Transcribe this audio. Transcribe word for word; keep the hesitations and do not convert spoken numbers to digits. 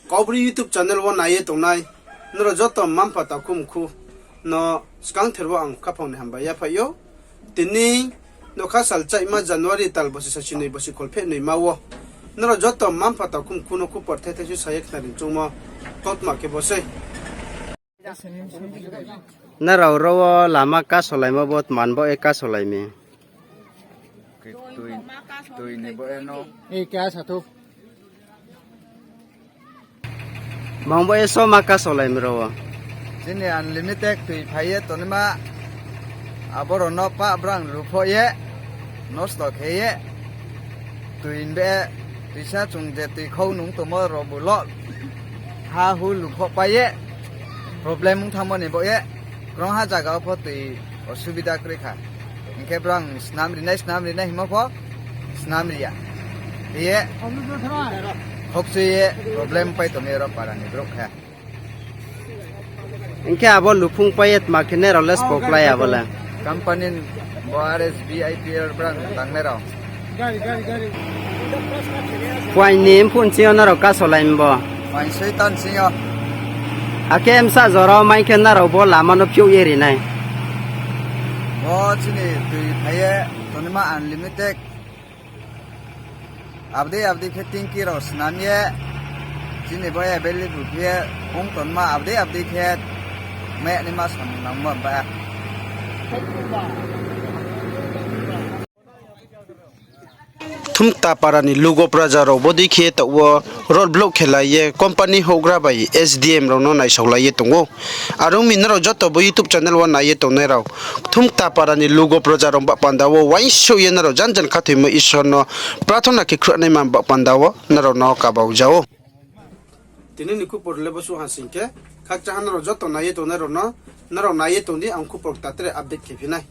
Kaubru YouTube channel wo nai ye tongnai nrao joto mma-mpha takhu mkhu no skangther wo ang khaphang ni hambai yaphaih ou. Tini nokha sal chaima January tal bosi sasi noi bosi kholpheh noima wo nrao joto mma-mpha takhu mkhu no khupor thethai su sa ye khnari choungmo kautma khe bo sei. Nrao ro wo lama kasolaimo bo tma ni baoh ye kasolai mi? Tui, tui ni baoh ye no. Tma ni baoh ye so ma kasolai mi ro wo? Chini unlimited tui phai ye tongnaima, abo rao no pah brang luphoh ye, nosto khe ye, tui ni baoh ye, tuisa chung je tui khau nung tongmo rao bu lo, ha hu luphoh pai ye, problem ong thanngmo ni baoh ye, krungha zaga wo pho tui osubida kroi kha. Hing khe brang snam rinai, snam rinai hingmo pho, snam ri ya. Hing ye, khokchui ye, problem pai tong mi ro para ni brouh khe. Hing khe abo luphung pai ye tma khe nrao le sbo klái abo le? Company bo R S B I P R brang tangnai rao. Phuaing ni mphuh sing yo nrao kasolai mi bo? Phuaing soita sing yo. Akhe bsa jora wo mai khe nrao bo lama no phiouh ye ri nai? Bo chini tui phai ye tongnaima unlimited. Abdei abdei khe tingki rao snam ye, chini bo available khe ye ong tongma abdei abdei khe mai naima samung nangmo ba. Thumkta para ni lugo praja rao bodei khe taoh wo road block khe lai ye company houhgra bai S D M rao no naisaolai ye tong ou. Are ong mi nrao joto bo YouTube channel wo nai ye tongnai rao, Thumkta para ni lugo praja rao bah panda wo uaingsouh ye nrao janjan khathoimo Isor no prathona khe khruhnaima bah panda wo nrao no kabau ja ou. Tini ni khupor le bo suh ha sing khe, khakchang ha nrao joto nai ye tongnai rao no, nrao nai ye tong di, ang khupor kta tre update khe phi nai.